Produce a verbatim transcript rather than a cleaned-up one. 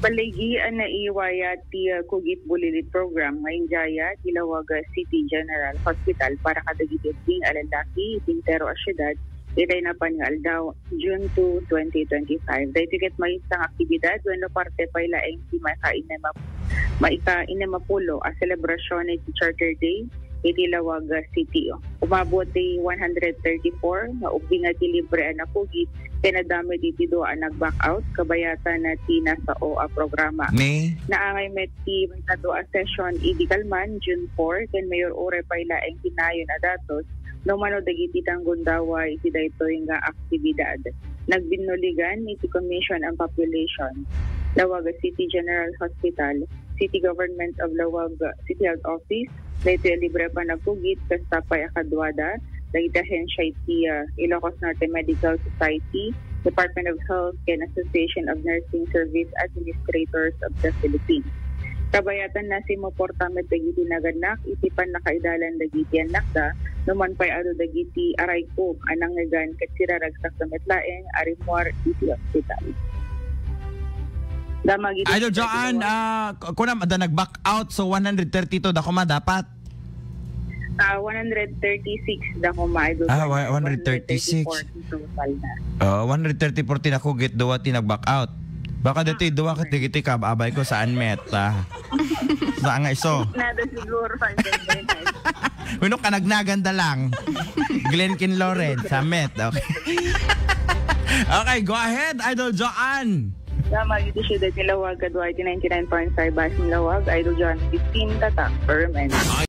Baligi a naiwaya ti, ah, Kugit Bulilit Program nga idiay ti Laoag City General Hospital para kadagiti ubbing a lalaki iti entero a siudad, iti napan nga aldaw, June two, twenty twenty-five. Daytoy ket maysa nga aktibidad wenno parte pay laeng ti maika-innem a, maika-innem a pulo a selebrasyon iti Charter Day iti Laoag City. Umabot ti one hundred thirty-four nga ubbing a ti libre a nakugit ken adda met iti dua a nag-back out, kabayatan na ti nasao a programa. Ni? Naangay met ti maikadua a session idi kalman, June four, ken mayor-uray pay laeng ti nayon a datos no mano dagiti tanggundawa iti daytoy nga aktibidad. Nagbinnuligan iti Commission on Population, Laoag City General Hospital, City Government of Laoag City Health Office, daytoy a libre a panagkugit, kasta pay a kaduada, dagiti ahensya iti, ah, Ilocos Norte Medical Society, Department of Health, ken Association of Nursing Service Administrators of the Philippines. Kabayatan na simmuporta met dagiti nagannak iti pannakaidalan dagiti annakda, no man pay adu dagiti arayko a nangngegan ket siraragsak da met laeng a rimmuar iti ospital. Damag iti Idol Joanne, ah, k-, kunam, adda nag-back out, so one hundred thirty-two da koma dapat. Ah, one hundred thirty-six da koma, Idol Ah, Joanne. One hundred thirty-six. One hundred thirty-four in total na. Ah, one hundred thirty-four ti nakugit, dua ti nag-back out. Baka dati, ah, dua ket dagiti kaabay ko saan met, ah. Saan nga iso? Nada siguro, Idol Joanne. Wenno kanagnagan da lang. Glenn ken Lawrence, saan met. Okay. Okay, go ahead, Idol Joanne. Damag iti siudad ti Laoag, kadua iti ninety-nine point five Basin Laoag, Idol Joanne fifteen, Tatak, Permanent.